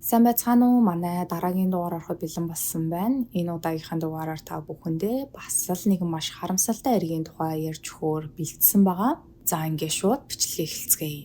Сайн байцгаана уу? Манай дараагийн дугаар ороход бэлэн болсон байна. Энэ удаагийнхаа дугаараар та бүхэндээ бас л нэгэн маш харамсалтай эргийн тухай ярьж өгөхөөр бэлдсэн байгаа. За ингээд шууд бичлэгээ эхэлцгээе.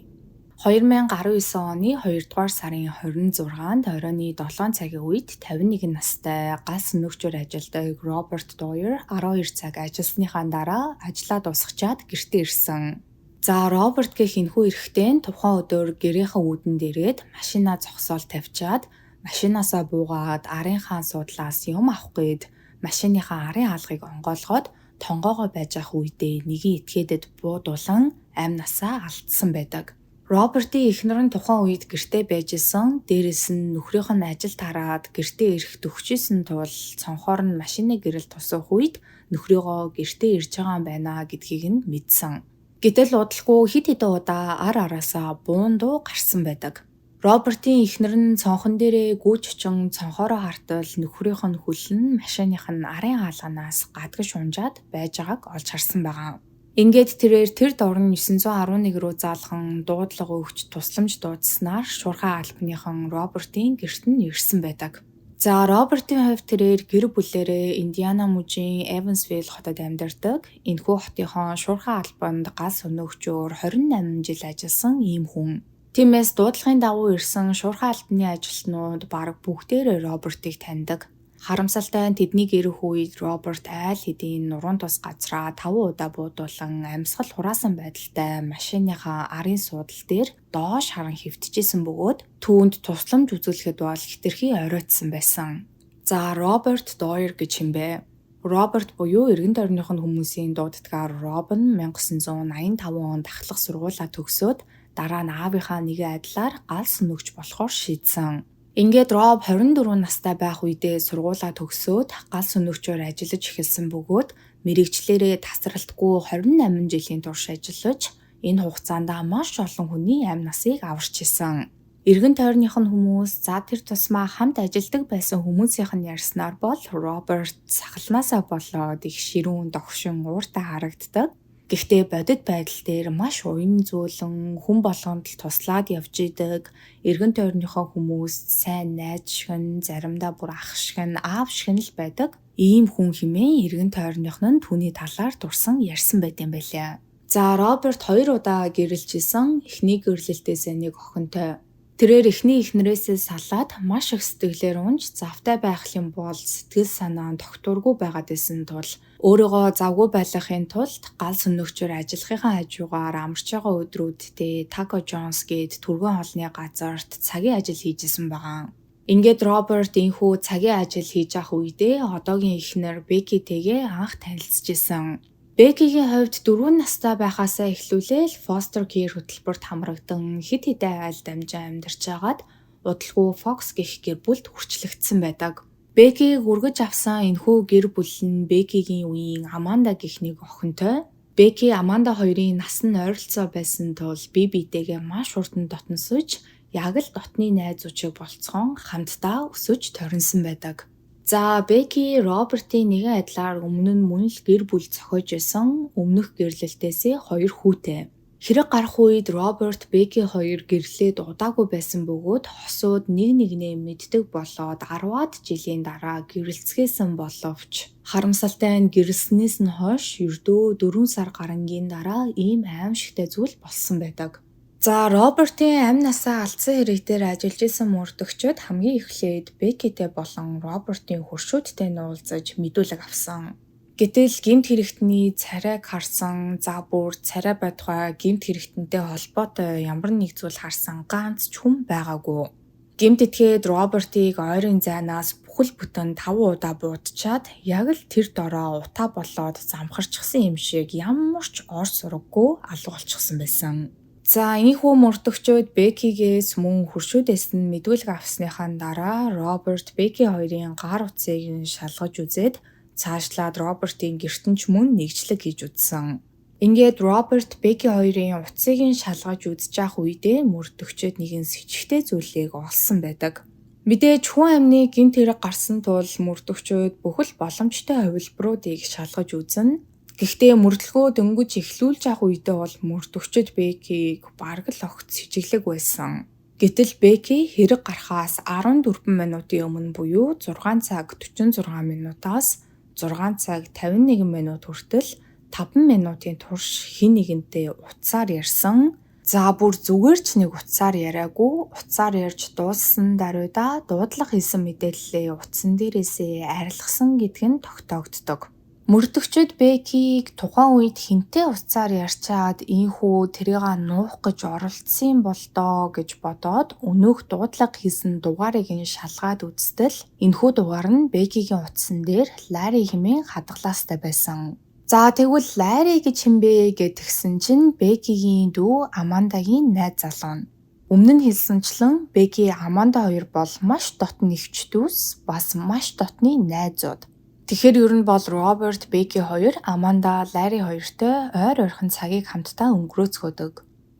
2019 оны 2 дугаар сарын 26-нд оройн 7 цагийн үед 51 настай гал сөнөөгчөөр ажилладаг Роберт Дойер 12 цаг ажилласныхаа дараа ажлаа дуусгачаад гэртээ ирсэн. За Роберт гэх энэхүү эрэгтэй нь тухайн өдөр гэрийнхээ үүдэн дээрээд машинаа зогсоол тавьчаад машинаасаа буугаад арынхаа суудлаас юм авах гээд машиныхаа арын хаалгыг онгойлгоод тонгоогоо байж ах үедээ нэгэн этгээдэд буудуулан амь насаа алдсан байдаг. Робертийн эхнэр нь тухайн үед гэртээ байж исэн. Дээрээс нь нөхрийнх нь ажил тараад гэртээ ирэх төгчээсэн тул цонхоор нь машины гэрэл тусах үед нөхрийгөө гэртээ ирж байгаа юм байна гэдгийг нь мэдсэн. Гэтэл удалгүй хэд хэдэн удаа ар араасаа буун дуу гарсан байдаг. Робертийн эхнэр нь цонхон дээрээ гүйж очин цонхоороо хартал нөхрийнх нь хөл нь машиных нь арын хаалганаас гадагш унжаад байж байгааг олж харсан байгаа. Ингээд тэрээр тэр дорн 911 рүү заалхан дуудлага өгч тусламж дуудсанаар шуурхай албаныхан Робертийн гэрт нь ирсэн байдаг. За Робертийн хувьд тэрээр гэр бүлээрээ Индиана мужийн Эвансвилл хотод амьдардаг. Энэхүү хотынхон шуурхай албанд гал сөнөөгчөөр 28 жил ажилласан ийм хүн. Тиймээс дуудлагын дагуу ирсэн шуурхай албаны ажилтнууд бараг бүгдээрээ Робертыг таньдаг. Харамсалтай нь тэднийг ирэх үед Роберт айл хэдийн нуруунд тус газраа 5 удаа буудуулан амьсгал хураасан байдалтай машиныхаа арын суудал дээр доош харан хэвтэжсэн бөгөөд түүнд тусламж үзүүлэхэд бол хэтэрхий оройтсан байсан. За Роберт Дойер гэж хэн бэ? Роберт буюу эргэн тойрных нь хүмүүсийн дууддгаар Робин 1985 онд ахлах сургуулаа төгсөөд дараа нь аавынхаа нэгэн адилаар гал сөнөөгч болохоор шийдсэн. Ингээд Роб 24 настай байх үедээ сургуулаа төгсөөд гал сөнөөгчөөр ажиллаж эхэлсэн бөгөөд мэргэжлээрээ тасралтгүй 28 жилийн турш ажиллаж энэ хугацаанд маш олон хүний амь насыг аварч исэн. Эргэн тойрных нь хүмүүс за тэр тусмаа хамт ажилладаг байсан хүмүүсийнх нь ярьснаар бол Роберт сахалнаасаа болоод их ширүүн догшин ууртай харагддаг. Гэхдээ бодит байдал дээр маш уян зөөлөн хүн болгонд л туслаад явж идэг. Эргэн тойрныхоо хүмүүст сайн найз шиг нь, заримдаа бүр ах шиг нь, аав шиг нь л байдаг. Ийм хүн хэмээн эргэн тойрных нь түүний талаар дурсан ярьсан байт юм байлээ. За Роберт 2 удаа гэрлэж исэн. Эхний гэрлэлтээсээ нэг охинтой. Тэрээр эхний эхнэрээсээ салаад маш их сэтгэлээр унж завтай байх юм бол сэтгэл санаа нь тогтворгүй байгаад исэн тул өөрийгөө завгүй байлгахын тулд гал сөнөөгчөөр ажиллахынхаа хажуугаар амарч байгаа өдрүүддээ Taco John's гээд түргэн хоолны газарт цагийн ажил хийж исэн байгаа. Ингээд Роберт энэхүү цагийн ажил хийж явах үедээ одоогийн эхнэр Бекитэйгээ анх танилцж исэн. Бекигийн хувьд 4 настай байхаасаа эхлүүлээл foster care хөтөлбөрт хамрагдан хэд хэдэн айл дамжин амьдарч байгаад удалгүй Fox гэх гэр бүлд хүрчлэгдсэн байдаг. Бекигийг үргэж авсан энэхүү гэр бүл нь Бекигийн үеийн Аманда гэх нэг охинтой. Беки Аманда хоёрын нас нь ойролцоо байсан тул бие биетэйгээ маш хурдан дотносож яг л дотны найзууд шиг болцгоон хамтдаа өсөж торинсон байдаг. За Беки Робертийн нэгэн адилаар өмнө нь мөн л гэр бүл зохиож байсан өмнөх гэрлэлтээсээ 2 хүүтэй. Хэрэг гарах үед Роберт Беки хоёр гэрлээд удаагүй байсан бөгөөд хосууд нэг нэгнээ мэддэг болоод 10-аад жилийн дараа гэрлэцгээсэн боловч харамсалтай нь гэрлэснээс нь хойш ердөө 4 сар гарангийн дараа ийм аимшигтай зүйл болсон байдаг. За Робертийн амь насаа алдсан хэрэг дээр ажиллаж исэн мөрдөгчид хамгийн эхлээд Бекитэй болон Робертийн хөршүүдтэй нь уулзаж мэдүүлэг авсан. Гэтэл гэмт хэрэгтний царайг харсан, за бүр царай байтугай гэмт хэрэгтэнтэй холбоотой ямар нэг зүйл харсан ганц ч хүн байгаагүй. Гэмт этгээд Робертийг ойрын зайнаас бүхэл бүтэн 5 удаа буудчаад яг л тэр дороо утаа болоод замхарчихсан юм шиг ямар ч ор сураггүй алга болчихсон байсан. За энэхүү мөрдөгчид Бекигээс мөн хөршүүдээс нь мэдүүлэг авсныхаа дараа Роберт Беки хоёрын гар утсыг нь шалгаж үзээд цаашлаад Робертийн гэрт нь ч мөн нэгжлэг хийж үзсэн. Ингээд Роберт Беки хоёрын утсыг нь шалгаж үзэж явах үедээ мөрдөгчид нэгэн сэжигтэй зүйлийг олсон байдаг. Мэдээж хүн амны гэмт хэрэг гарсан тул мөрдөгчид бүхэл боломжтой хувилбаруудыг шалгаж үзнэ. Гэхдээ мөрдлөгөө дөнгөж эхлүүлж явах үедээ бол мөрдөгчид Бекийг бараг л огт сэжиглэг байсан. Гэтэл Беки хэрэг гарахаас 14 минутын өмнө буюу 6 цаг 46 минутаас 6 цаг 51 минут хүртэл 5 минутын турш хэн нэгэнтэй утсаар ярьсан. За бүр зүгээр ч нэг утсаар яриагүй, утсаар ярьж дууссан даруйда дуудлага хийсэн мэдээллээ утсан дээрээсээ арилгасан гэдг нь тогтоогддог. Мөрдөгчид Бекийг тухайн үед хэнтэй утсаар ярьчаад ийнхүү тэрийг нуух гэж оролдсон юм бол доо гэж бодоод өнөөх дуудлага хийсэн дугаарыг нь шалгаад үзтэл энэхүү дугаар нь Бекигийн утсан дээр Ларри хэмээн хадгалаастай байсан. За тэгвэл Ларри гэж хэн бэ гэж тэгсэн чинь Бекигийн дүү Амандагийн найз залуу нь. Өмнө нь хэлсэнчлэн Беки, Аманда хоёр бол маш дотны эгч дүүс, бас маш дотны найзууд. Тэгэхээр ер нь бол Роберт, Беки хоёр Аманда, Ларри хоёртой ойр ойрхон цагийг хамтдаа өнгөрөөцгөөдөг.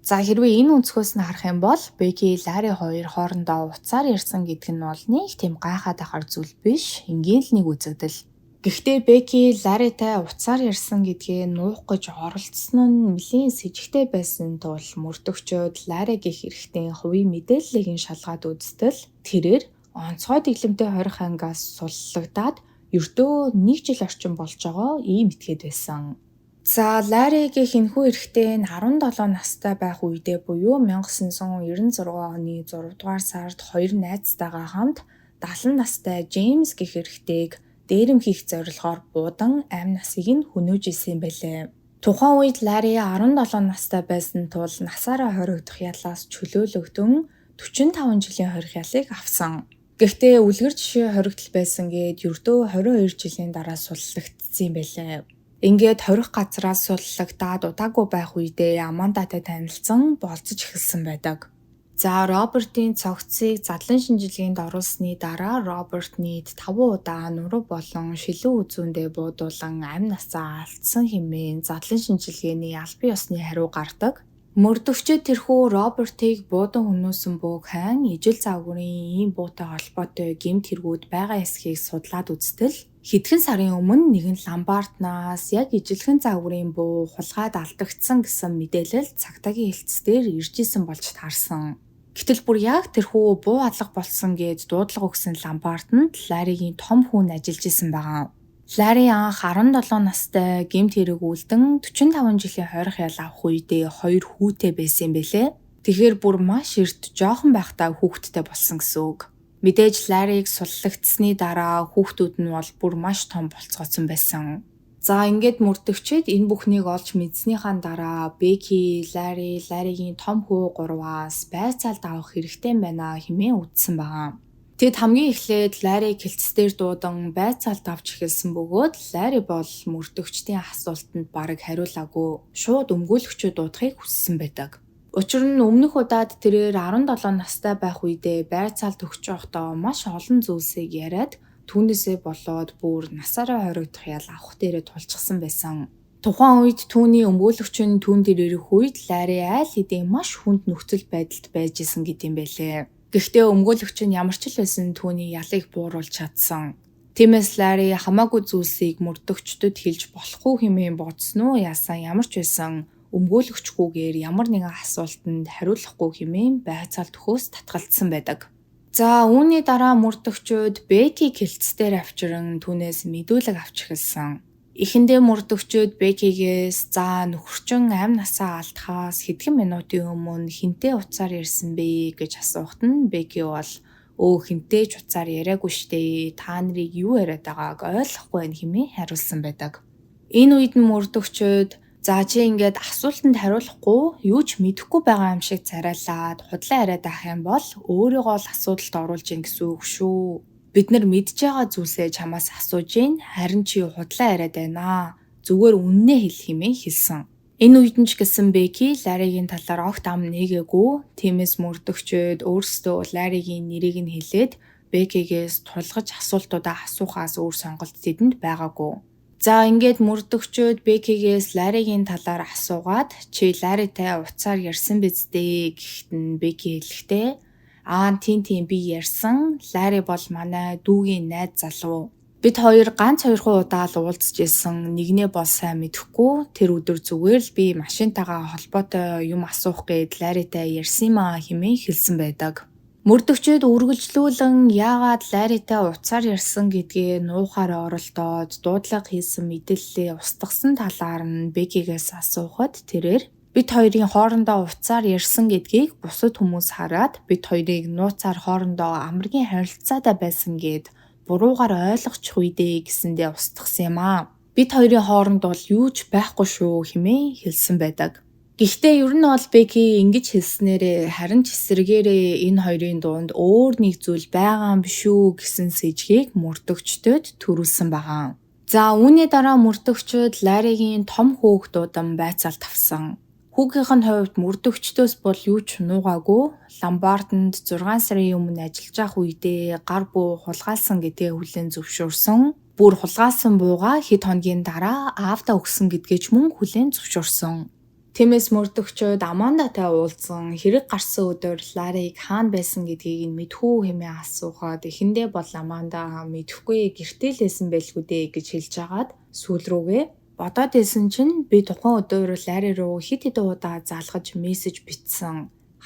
За хэрвээ энэ өнцгөөс нь харах юм бол Беки, Ларри хоёр хоорондоо утсаар ярьсан гэдэг нь бол нэг тийм гайхаад байхаар зүйл биш, энгийн л нэг үзэгдэл. Гэхдээ Беки Ларритай утсаар ярьсан гэдгээ нуух гэж оролдсон нь нэлээн сэжигтэй байсан тул мөрдөгчид Ларригийн эрэгтэй хувийн мэдээллийг нь шалгаад үзтэл тэрээр онцгой дэглэмтэй хорих ангиас суллагдаад ердөө 1 жил орчим болж байгаа ийм этгээд байсан. За Ларри гэх энэхүү эрэгтэй нь 17 настай байх үедээ буюу 1996 оны 6 дугаар сард хоёр найзтайгаа хамт 70 настай Джеймс гэх эрэгтэйг дээрэм хийх зорилгоор буудан амь насыг нь хөнөөж исэн юм байлээ. Тухайн үед Ларри 17 настай байсан тул насаараа хоригдох ялаас чөлөөлөгдөн 45 жилийн хорих ялыг авсан. Гэхдээ үлгэр жишээ хоригдол байсан гээд ердөө 22 жилийн дараа суллагдсан юм байлээ. Ингээд хорих газраас суллагдаад удаагүй байх үедээ Амандатай танилцсан, болзож эхэлсэн байдаг. За Робертийн цогцыг задлан шинжилгээнд оруулсны дараа Роберт нийт 5 удаа нуруу болон шилэн үзүүндээ буудуулан амь насаа алдсан хэмээн задлан шинжилгээний албан ёсны хариу гардаг. Мөрдөгчид тэрхүү Робертыг буудан хөнөөсөн бууг хайн ижил загварын ийм буутай холбоотой гэмт хэрэгүүд байгаа эсхийг судлаад үзтэл хэдхэн сарын өмнө нэгэн ломбарднаас яг ижилхэн загварын буу хулгайд алдагдсан гэсэн мэдээлэл цагдаагийн хэлтс дээр ирж исэн болж таарсан. Гэтэл бүр яг тэрхүү буу алга болсон гэж дуудлага өгсөн ломбарданд Ларригийн том хүн ажиллаж исэн байгаа. Ларри анх 17 настай гэмт хэрэг үлдэн 45 жилийн хорих ял авах үедээ хоёр хүүтэй байсан юм бэлээ. Тэгэхээр бүр маш эрт жоохон байхдаа хүүхэдтэй болсон гэсэн үг. Мэдээж Ларриг суллагдсаны дараа хүүхдүүд нь бол бүр маш том болцгооцсон байсан. За ингээд мөрдөгчид энэ бүхнийг олж мэдснийхаа дараа Беки, Ларри, Ларригийн том хүү гурваас байрцаалд авах хэрэгтэй байна хэмээн үзсэн байгаа. Тэд хамгийн эхлээд Ларриг хэлтс дээр дуудан байрцаалд авч эхэлсэн бөгөөд Ларри бол мөрдөгчдийн асуултанд бараг хариулаагүй, шууд өмгөөлөгчөө дуудахыг хүссэн байдаг. Учир нь өмнөх удаад тэрээр 17 настай байх үедээ байрцаалд өгч байхдаа маш олон зүйлсийг яриад түүнээсээ болоод бүр насаараа хоригдох ял авах дээрээ тулчихсан байсан. Тухайн үед түүний өмгөөлөгч нь түүн дээр ирэх үед Ларри айл хэдийн маш хүнд нөхцөл байдалд байж исэн гэдэм байлээ. Гэхдээ өмгөөлөгч нь ямар ч л байсан түүний ялыг бууруулж чадсан. Тиймээс Ларри хамаагүй зүйлсийг мөрдөгчдөд хэлж болохгүй хэмээн бодсон уу яасан ямар ч байсан өмгөөлөгчгүйгээр ямар нэгэн асуултанд хариулахгүй хэмээн байцаал төхөөс татгалцсан байдаг. За үүний дараа мөрдөгчид Бекийг хэлтс дээр авчиран түүнээс мэдүүлэг авч эхэлсэн. Эхэндээ мөрдөгчид Бекигээс за нөхөрчин амь насаа алдахаас хэдхэн минутын өмнө хэнтэй утсаар ярьсан бэ гэж асуухад нь Беки бол өө хэнтэй ч утсаар яриаггүй штэ, та нарыг юу яриад байгааг ойлгохгүй байна хэмээн хариулсан байдаг. Энэ үед нь мөрдөгчид за чи ингээд асуултанд хариулахгүй юу ч мэдэхгүй байгаа юм шиг царайлаад худлаа яриад байх юм бол өөрийгөө л асуудалд оруулж ийн гэсэн үг шүү. Бид нар мэдж байгаа зүйлсээ чамаас асууж ийн, харин чи худлаа яриад байна. Зүгээр үннээ хэл хэмээн хэлсэн. Энэ үед нь ч гэсэн Беки Ларригийн талаар огт ам нээгээгүй. Тиймээс мөрдөгчид өөрсдөө Ларригийн нэрийг нь хэлээд Бекигээс тулгаж асуултуудаа асуухаас өөр сонголт тэдэнд байгаагүй. За ингээд мөрдөгчид Бекигээс Ларригийн талаар асуугаад чи Ларритай утсаар ярьсан биз дээ гэхэд нь Беки хэлэхдээ аа тийм би ярьсан. Ларри бол манай дүүгийн найз залуу. Бид хоёр ганц хоёрхан удаа л уулзаж исэн, нэгнээ бол сайн мэдэхгүй. Тэр өдөр зүгээр л би машинтайгаа холбоотой юм асуух гээд Ларритай ярьсан юм аа хэмээн хэлсэн байдаг. Мөрдөгчид үргэлжлүүлэн яагаад Ларритай утсаар ярьсан гэдгээ нуухаар оролдоод дуудлага хийсэн мэдээллээ устгасан талаар нь Бекигээс асуухад тэрээр бид хоёрын хоорондоо утсаар ярьсан гэдгийг бусад хүмүүс хараад бид хоёрыг нууцаар хоорондоо амаргийн харилцаатай байсан гээд буруугаар ойлгочих үедээ гэсэндээ устгасан юм аа. Бид хоёрын хооронд бол юу ч байхгүй шүү хэмээн хэлсэн байдаг. Гэхдээ ер нь бол Беки ингэж хэлснээрээ харин ч эсрэгээрээ энэ хоёрын дунд өөр нэг зүйл байгаа юм биш үү гэсэн сэжгийг мөрдөгчдөд төрүүлсэн байгаа. За үүний дараа мөрдөгчд Ларригийн том хүүхд удам байцаалт авсан. Хүүгийнх нь хувьд мөрдөгчдөөс бол юу ч нуугаагүй. Ломбардонд 6 сарын өмнө ажиллаж байх үедээ гар буу хулгайлсан гэдгээ хүлээн зөвшөөрсөн. Бүр хулгайлсан буугаа хэд хоногийн дараа аавдаа өгсөн гэдгээ ч мөн хүлээн зөвшөөрсөн. Тиймээс мөрдөгчид Амандатай уулзсан хэрэг гарсан өдөр Ларриг хаана байсан гэдгийг нь мэдэх үү хэмээн асуухад эхэндээ бол Аманда мэдэхгүй, гэртээ л байсан байлгүй дээ гэж хэлж байгаад сүүл рүүгээ бодоод байсан чинь би тухайн өдөр Ларри руу хэд хэдэн удаа залгаж мессеж бичсэн.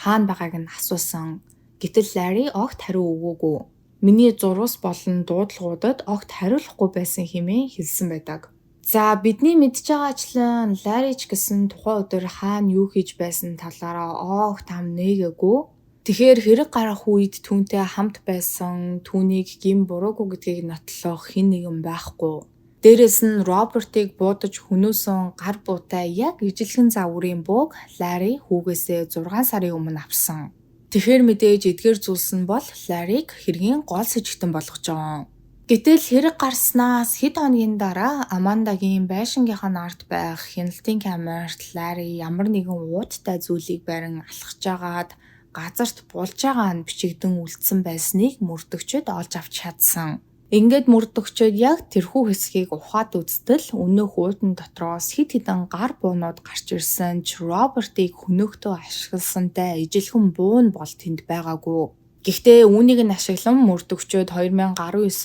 Хаана байгааг нь асуусан. Гэтэл Ларри огт хариу өгөөгүй. Миний зурвас болон дуудлагуудад огт хариулахгүй байсан хэмээн хэлсэн байдаг. За бидний мэдж байгаачлан Ларри ч гэсэн тухайн өдөр хаана юу хийж байсан талаараа огт ам нээгээгүй. Тэгэхээр хэрэг гарах үед түүнтэй хамт байсан, түүнийг гэм буруугүй гэдгийг нотлох хэн нэгэн байхгүй. Дээрээс нь Робертыг буудаж хөнөөсөн гар буутай яг ижилхэн загварын бууг Ларри хүүгээсээ 6 сарын өмнө авсан. Тэгэхээр мэдээж эдгээр зүйлс нь бол Ларриг хэргийн гол сэжигтэн болгож байгаа. Гэтэл хэрэг гарснаас хэд хоногийн дараа Амандагийн байшингийнхаа ард байх хяналтын камерт Ларри ямар нэгэн уудтай зүйлийг барин алхаж байгаад газарт булж байгаа нь бичигдэн үлдсэн байсныг мөрдөгчид олж авч чадсан. Ингээд мөрдөгчид яг тэрхүү хэсгийг ухаад үзтэл өнөөх уудан дотроос хэд хэдэн гар буунууд гарч ирсэн ч Робертыг хөнөөхдөө ашигласантай ижилхэн буун бол тэнд байгаагүй. Гэхдээ үүнийг нь ашиглан мөрдөгчид 2019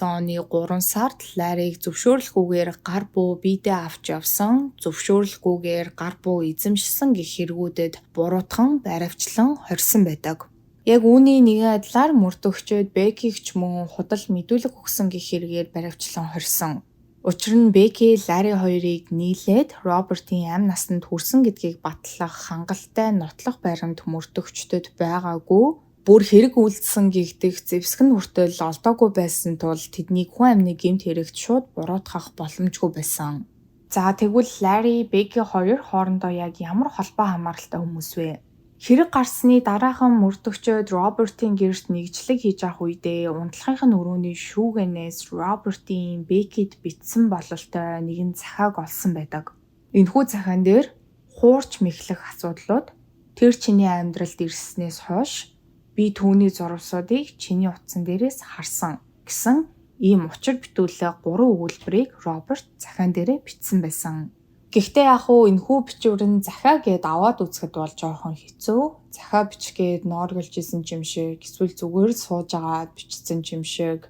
оны 3 сард Ларриг зөвшөөрлөхгүйгээр гар буу биедээ авч явсан, зөвшөөрлөхгүйгээр гар буу эзэмшсэн гэх хэрэгүүдэд буруутхан баривчлан хорьсон байдаг. Яг үүний нэгэн адилаар мөрдөгчид Бекиг ч мөн худал мэдүүлэг өгсөн гэх хэрэгээр баривчлан хорьсон. Учир нь Беки Ларри хоёрыг нийлээд Робертын амь насанд хүрсэн гэдгийг батлах хангалттай нотлох баримт мөрдөгчдөд байгаагүй. Бүр хэрэг үйлдсэн гэгдэх зэвсэг нь хүртэл олдоогүй байсан тул тэднийг хүн амны гэмт хэрэгт шууд буруутгах боломжгүй байсан. За тэгвэл Ларри, Беки хоёр хоорондоо яг ямар холбоо хамааралтай хүмүүс вэ? Хэрэг гарсны дараахан мөрдөгчид Робертын гэрт нэгжлэг хийж авах үедээ унтлахынх нь өрөөний шүүгэнээс Робертын Бекид бичсэн бололтой нэгэн захиаг олсон байдаг. Энэхүү захиан дээр хуурч мэхлэх асуудлууд тэр чиний амьдралд ирснээс хойш би түүний зурвасуудыг чиний утсан дээрээс харсан гэсэн ийм учир битүүлэг 3 өгүүлбэрийг Роберт захиан дээрээ бичсэн байсан. Гэхдээ яг уу энэхүү бичвэр нь захиа гээд аваад үзэхэд бол жоохон хэцүү. Захиа бичих гээд ноорглож исэн юм шиг эсвэл зүгээр л сууж агаад бичсэн юм шиг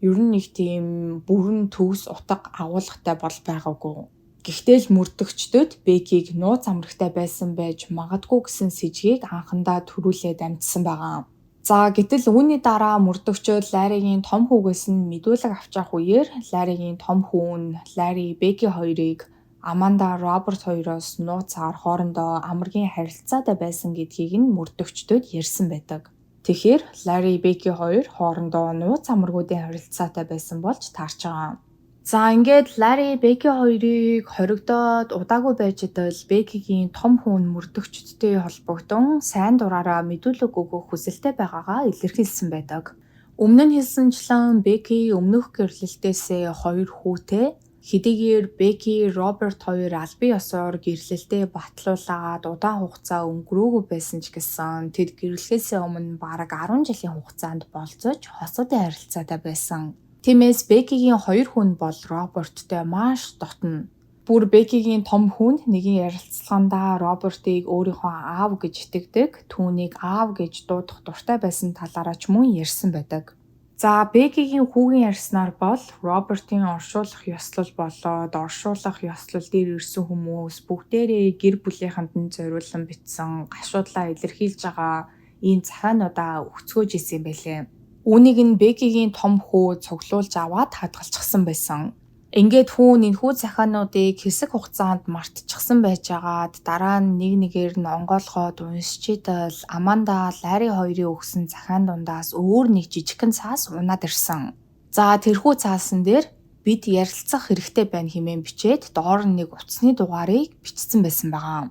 ер нь нэг тийм бүрэн төгс утга агуулгатай бол байгаагүй. Гэхдээ л мөрдөгчдөд Бекиг нууц амрагтай байсан байж магадгүй гэсэн сэжгийг анхандаа төрүүлээд амжсан байгаа. За гэтэл үүний дараа мөрдөгчид Ларригийн том хүүгээс нь мэдүүлэг авч явах үеэр Ларригийн том хүү нь Ларри, Беки хоёрыг Аманда, Роберт хоёроос нууцаар хоорондоо амаргийн харилцаатай байсан гэдгийг нь мөрдөгчдөд ярьсан байдаг. Тэгэхээр Ларри, Беки хоёр хоорондоо нууц амаргуудын харилцаатай байсан болж таарч байгаа. За ингээд Ларри, Беки хоёрыг хоригдоод удаагүй байж идэл Бекигийн том хүү нь мөрдөгчдтэй холбогдсон сайн дураараа мэдүүлэг өгөх хүсэлтэй байгаагаа илэрхийлсэн байдаг. Өмнө нь хэлсэнчлэн Беки өмнөх гэрлэлтээсээ 2 хүүтэй. Хэдийгээр Беки, Роберт хоёр албан ёсоор гэрлэлтээ батлуулаад удаан хугацаа өнгөрөөгүй байсан ч гэсэн тэд гэрлэхээсээ өмнө бараг 10 жилийн хугацаанд болзож хосуудын харилцаатай байсан. Тиймээс Бекигийн 2 хүн бол Роберттэй маш дотно. Бүр Бекигийн том хүн нэгэн ярилцлагандаа Робертыг өөрийнхөө аав гэж итгэдэг, түүнийг аав гэж дуудах дуртай байсан талаараа ч мөн ярьсан байдаг. За, Бекигийн хүүгийн ярьснаар бол Робертын оршуулах ёслол болоод оршуулах ёслол дээр ирсэн хүмүүс бүгдээрээ гэр бүлийнхэнд нь зориулан бичсэн гашуудлаа илэрхийлж байгаа ийм захиануудаа өгцгөөж исэн юм байлээ. Үүнийг нь Бекигийн том хүү цуглуулж аваад хадгалчихсан байсан. Ингээд хүн энэхүү захиануудыг хэсэг хугацаанд мартчихсан байжгаад дараа нь нэг нэгээр нь онгойлгоод уншиж идэл Аманда Ларри хоёрын өгсөн захиан дундаас өөр нэг жижигхэн цаас унаад ирсэн. За, тэрхүү цаасан дээр бид ярилцах хэрэгтэй байна хэмээн бичээд доор нь нэг утасны дугаарыг бичсэн байсан байгаа.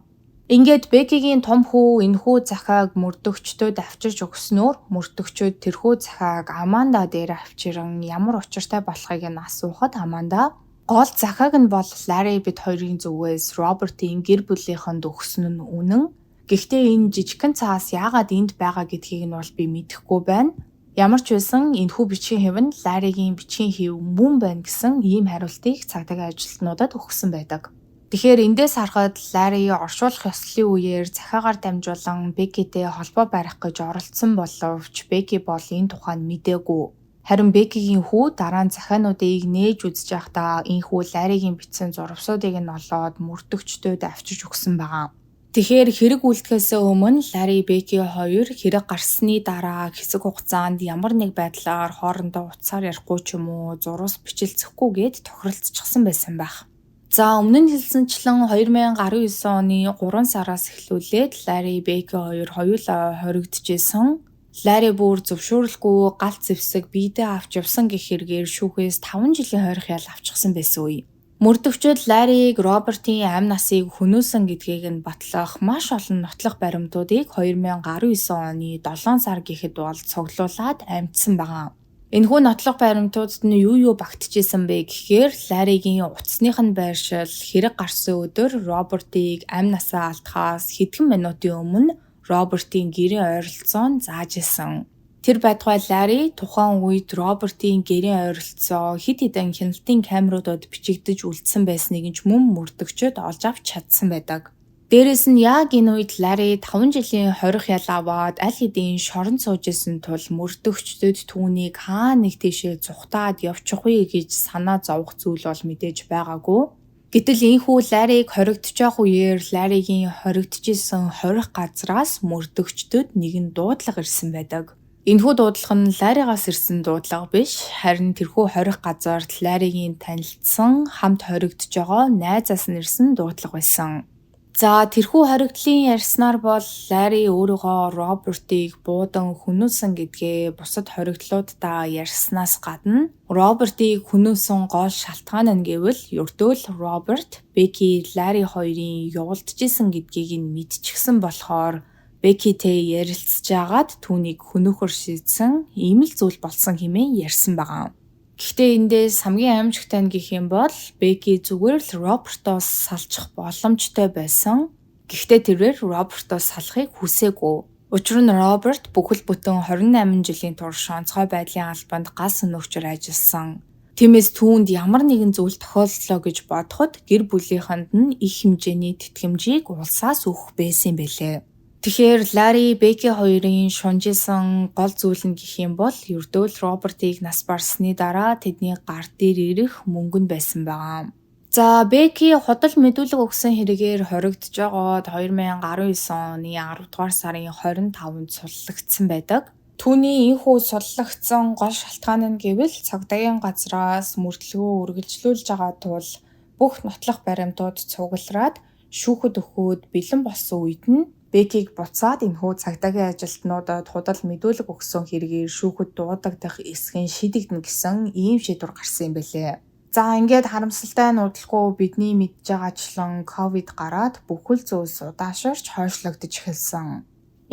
Ингээд Бекигийн том хүү энэхүү захиаг мөрдөгчдөд авчирч өгснөөр мөрдөгчид тэрхүү захиаг Аманда дээр авчиран ямар учиртай болохыг нь асуухад Аманда гол захиаг нь бол Ларри бид хоёрын зүгээс Робертийн гэр бүлийнхэнд өгсөн нь үнэн. Гэхдээ энэ жижигхэн цаас яагаад энд байгаа гэдгийг нь бол би мэдэхгүй байна. Ямар ч байсан энэхүү бичгийн хэв нь Ларригийн бичгийн хэв мөн байна гэсэн ийм хариултыг цагдаагийн ажилтнуудад өгсөн байдаг. Тэгэхээр эндээс харахад Ларри оршуулах ёслолын үеэр захиагаар дамжуулан Бекитэй холбоо барих гэж оролдсон боловч Беки бол энэ тухайд мдээгүй. Харин Бекигийн хүү дараа нь захиануудыг нээж үзэж байхдаа энэхүү Ларригийн бичсэн зурвасуудыг нь олоод мөрдөгчдөд авчирч өгсөн байгаа. Тэгэхээр хэрэг үлдэхээс өмнө Ларри, Беки хоёр хэрэг гарсны дараа хэсэг хугацаанд ямар нэг байдлаар хоорондоо утсаар ярихгүй ч юм уу зурвас бичилцэхгүй гээд тохиролцчихсан байсан байх. За, өмнө нь хэлсэнчлэн 2019 оны 3 сараас эхлүүлээд Ларри, Беки хоёр хоёулаа хоригдчихсэн. Ларри бүр зөвшөөрлгүй галт зэвсэг биедээ авч явсан гэх хэрэгээр шүүхээс 5 жилийн хойрох ял авчихсан байсан үе. Мөрдөгчид Ларриг Робертын амь насыг хөнөөсөн гэдгийг нь батлах маш олон нотлох баримтуудыг 2019 оны 7 сар гэхэд бол цуглуулад амжсан байгаа. Энэхүү нотлох баримтуудад нь юу юу багтжийсэн бэ гэхээр Ларригийн утасных нь байршил, хэрэг гарсан өдөр Робертыг амь насаа алдахаас хэдхэн минутын өмнө Робертын гэрийн ойролцоо нь зааж исэн. Тэр байтугай Ларри тухайн үед Робертын гэрийн ойролцоо хэд хэдэн хяналтын камеруудад бичигдэж үлдсэн байсныг нь ч мөн мөрдөгчид олж авч чадсан байдаг. Дээрээс нь яг энэ үед Ларри 5 жилийн хорих ял аваад аль хэдийн шоронд сууж исэн тул мөрдөгчдөд түүнийг хаа нэг тийшээ цухтаад явчих вэ гэж санаа зовох зүйл бол мэдээж байгаагүй. Гэтэл энэхүү Ларриг хоригдож явах үеэр Ларригийн хоригдож исэн хорих газраас мөрдөгчдөд нэгэн дуудлага ирсэн байдаг. Энэхүү дуудлага нь Ларригаас ирсэн дуудлага биш, харин тэрхүү хорих газарт Ларригийн танилцсан хамт хоригдож байгаа найзаас нь ирсэн дуудлага байсан. За, тэрхүү хоригдлын ярьснаар бол Ларри өөрийгөө Робертыг буудан хөнөөсөн гэдгээ бусад хоригдлууддаа ярьснаас гадна Робертыг хөнөөсөн гол шалтгаан нь гэвэл ердөө л Роберт Беки, Ларри хоёрын явуулдажсэн гэдгийг нь мэдчихсэн болохоор Бекитэй ярилцж байгаад түүнийг хөнөөхөр шийдсэн ийм л зүйл болсон хэмээн ярьсан байгаа. Гэхдээ эндээс хамгийн аимшигтай нь гэх юм бол Беки зүгээр л Робертоос салчих боломжтой байсан. Гэхдээ тэрээр Робертоос салахыг хүсээгүй. Учир нь Роберт бүхэл бүтэн 28 жилийн турш онцгой байдлын албанд гал сөнөөгчөөр ажилласан. Тиймээс түүнд ямар нэгэн зүйл тохиолдлоо гэж бодоход гэр бүлийнхэнд нь их хэмжээний тэтгэмжийг улсаас өгөх байсан юм байлээ. Тэгэхээр Ларри, Беки хоёрын шунжижсэн гол зүйл нь гэх юм бол ердөө л Робертыг нас барсны дараа тэдний гар дээр ирэх мөнгө нь байсан байгаа. За, Беки худал мэдүүлэг өгсөн хэрэгээр хоригдож байгаад 2019 оны 10 дугаар сарын 25-нд суллагдсан байдаг. Түүний энэхүү суллагдсан гол шалтгаан нь гэвэл цагдаагийн газраас мөрдлөгөө үргэлжлүүлж байгаа тул бүх нотлох баримтууд цуглараад шүүхэд өгөхөд бэлэн болсон үед нь Бекийг буцаад энэхүү цагдаагийн ажилтнуудад худал мэдүүлэг өгсөн хэрэгээр шүүхэд дуудагдах эсэх нь шийдэгдэнэ гэсэн ийм шийдвэр гарсан юм байлээ. За, ингээд харамсалтай нь удалгүй бидний мэдж байгаачлан ковид гараад бүхэл зүйлс удаашарч хойшлогдож эхэлсэн.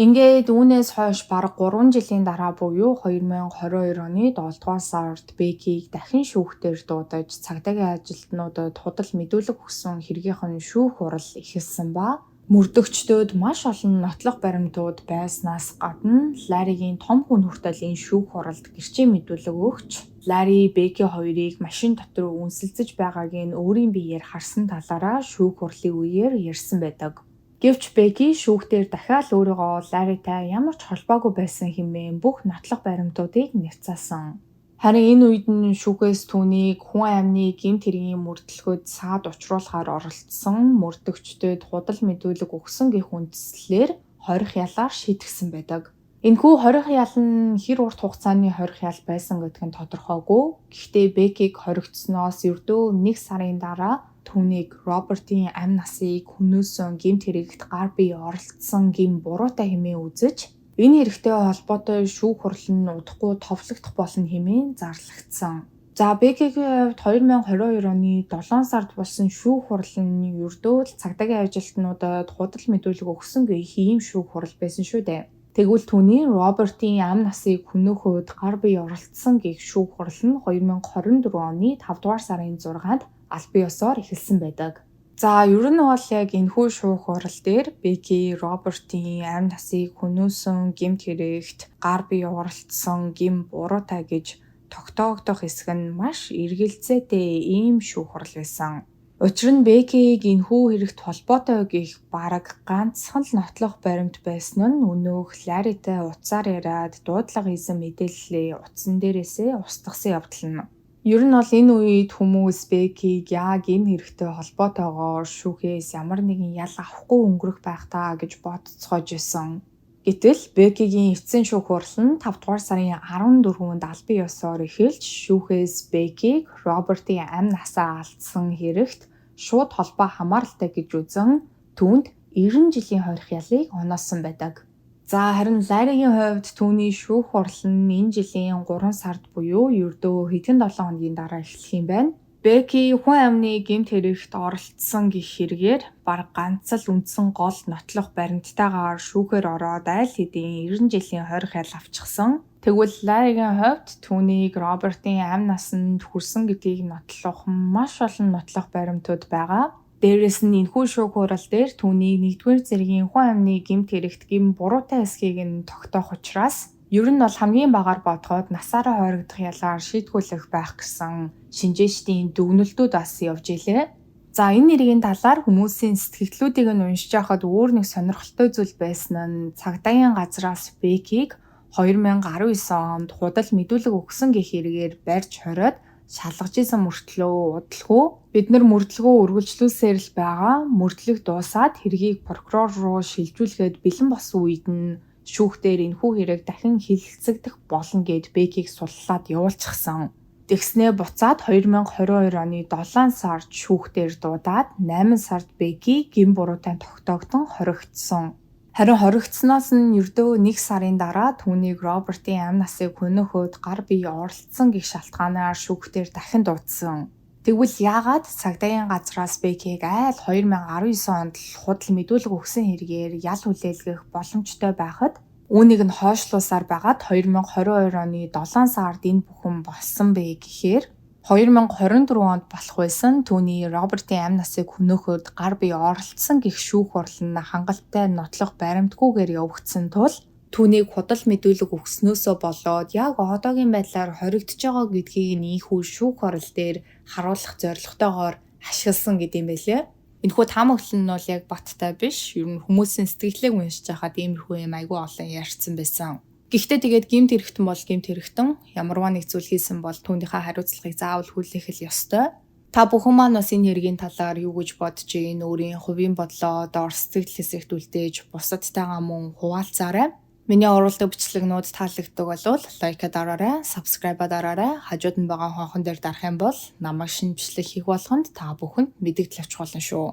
Ингээд үүнээс хойш бараг 3 жилийн дараа буюу 2022 оны 7 дугаар сард Бекийг дахин шүүхтээр дуудаж цагдаагийн ажилтнуудад худал мэдүүлэг өгсөн хэргийнх нь шүүх хурал эхэлсэн ба мөрдөгчдөд маш олон нотлох баримтууд байснаас гадна Ларригийн том хүн хүртэл энэ шүүх хуралд гэрчийн мэдүүлэг өгч Ларри, Беки хоёрыг машин дотор үнсэлцэж байгааг нь өөрийн биеэр харсан талаараа шүүх хурлын үеэр ярьсан байдаг. Гэвч Беки шүүхтэр дахиад өөрийгөө Ларритай ямар ч холбоогүй байсан хэмээн бүх нотлох баримтуудыг няцаасан. Харин энэ үед нь шүүхээс түүнийг хүн амны гэмт хэргийн мөрдлөгөд саад учруулахаар оролцсон мөрдөгчдөд худал мэдүүлэг өгсөн гэх үндслээр хорих ялаар шийтгсэн байдаг. Энэхүү хорих ял нь хэр урт хугацааны хорих ял байсан гэдг нь тодорхойгүй. Гэхдээ Бекиг хоригдсоноос ердөө 1 сарын дараа түүнийг Робертийн амь насыг хөнөөсөн гэмт хэрэгт гар бие оролцсон гэм буруутай хэмээн үзэж энэ хэрэгтэй холбоотой шүүх хурал нь удахгүй товлогдох болно хэмээн зарлагдсан. За, Бекигийн хувьд 2022 оны 7 сард болсон шүүх хурал нь ердөө л цагдаагийн ажилтнуудад худал мэдүүлэг өгсөн гэх ийм шүүх хурал байсан шүү дээ. Тэгвэл түүний Робертийн ам насыг хөнөөхөд гар бие оролцсон гэх шүүх хурал нь 2024 оны 5 дугаар сарын 6-нд албан ёсоор эхэлсэн байдаг. За, ер нь бол яг энэхүү шүүх хурал дээр Беки Робертийн амь насыг хөнөөсөн гэмт хэрэгт гар бие оролцсон гэм буруутай гэж тогтоогдох хэсэг нь маш эргэлзээтэй ийм шүүх хурал байсан. Учир нь Бекиг энэхүү хэрэгт холбоотой гэх бараг ганцхан л нотлох баримт байсан нь өнөөх Ларритай утсаар яриад дуудлага хийсэн мэдээллээ утсан дээрээсээ устгасан явдал нь. Ер нь бол энэ үед хүмүүс Бекиг яг энэ хэрэгтэй холбоотойгоор шүүхээс ямар нэгэн ял авахгүй өнгөрөх байх таа гэж бодцоож исэн. Гэтэл Бекигийн эцсийн шүүх хурал нь 5 дугаар сарын 14-нд албан ёсоор эхэлж шүүхээс Бекиг Робертийн амь насаа алдсан хэрэгт шууд холбоо хамааралтай гэж үзэн түүнд 90 жилийн хорих ялыг оноосон байдаг. За, харин Ларригийн хувьд түүний шүүх хурал нь энэ жилийн 3 сард буюу ердөө хэдхэн 7 хоногийн дараа эхлэх юм байна. Беки хүн амны гэмт хэрэгт оролцсон гэх хэрэгээр бараг ганц л үндсэн гол нотлох баримттайгаар шүүхээр ороод айл хэдийн 90 жилийн хорих ял авчихсан. Тэгвэл Ларригийн хувьд түүнийг Робертийн амь насанд хүрсэн гэдгийг нотлох маш олон нотлох баримтууд байгаа. Дээрээс нь энэхүү шүүх хурал дээр түүнийг нэгдүгээр зэргийн хүн амны гэмт хэрэгт гэм буруутай эсхийг нь тогтоох учраас ер нь бол хамгийн багаар бодоход насаараа хоригдох ялаар шийтгүүлэх байх гэсэн шинжээчдийн дүгнэлтүүд бас явж илээ. За, энэ нэрийн талаар хүмүүсийн сэтгэгдлүүдийг нь уншиж байхад өөр нэг сонирхолтой зүйл байсан нь цагдаагийн газраас Бекиг 2019 онд худал мэдүүлэг өгсөн гэх хэрэгээр барьж хориод шалгаж исэн мөртлөө удалгүй бид нар мөрдлөгөө үргэлжлүүлсээр л байгаа. Мөрдлөг дуусаад хэргийг прокурор руу шилжүүлэхэд бэлэн болсон үед нь шүүхтэр энэхүү хэрэг дахин хэлэлцэгдэх болно гэд Бекиг суллаад явуулчихсан. Тэгснээ буцаад 2022 оны 7 сард шүүхтэр дуудаад 8 сард Беки гэм буруутай тогтоогдсон хоригдсон. Харин хоригдсоноос нь ердөө 1 сарын дараа түүнийг Робертийн амь насыг хөнөөхөд гар бие оролцсон гэх шалтгаанаар шүүхтэр дахин дуудсан. Тэгвэл яагаад цагдаагийн газраас Бекийг айл 2019 онд л худал мэдүүлэг өгсөн хэрэгээр ял хүлээлгэх боломжтой байхад үүнийг нь хойшлуулсаар байгаад 2022 оны 7 сард энэ бүхэн болсон бэ гэхээр 2024 онд болох байсан түүний Робертийн амь насыг хөнөөхөд гар бие оролцсон гэх шүүх хурал нь хангалттай нотлох баримтгүйгээр явагдсан тул түүнийг худал мэдүүлэг өгснөөсөө болоод яг одоогийн байдлаар хоригдож байгаа гэдгийг нь ийхүү шүүх хурал дээр харуулах зорилготойгоор ашигласан гэдэм байлээ. Энэхүү таамаглал нь бол яг баттай биш. Ер нь хүмүүсийн сэтгэлийг уншиж байхад иймэрхүү юм айгүй олон ярьсан байсан. Гэхдээ тэгээд гэмт хэрэгтэн бол гэмт хэрэгтэн, ямарваа нэг зүйл хийсэн бол түүнийхээ хариуцлагыг заавал хүлээх л ёстой. Та бүхэн маань бас энэ хэргийн талаар юу гэж бодож байна? Өөрийн хувийн бодлоо доор сэтгэл хэсэгт үлдээж бусадтайгаа мөн хуваалцаарай. Миний оруулдаг бичлэгнүүд таалагддаг болвол like дараарай, subscribe дараарай. Хажууд нь байгаа хонхон дээр дарах юм бол намайг шинэ бичлэг хийх болгонд та бүхэнд мэдэгдэл очих болно шүү.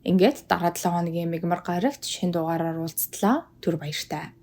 Ингээд дараа 7 хоногийн мегмар гарагт шинэ дугаараар уулзтлаа. Түр баяртай.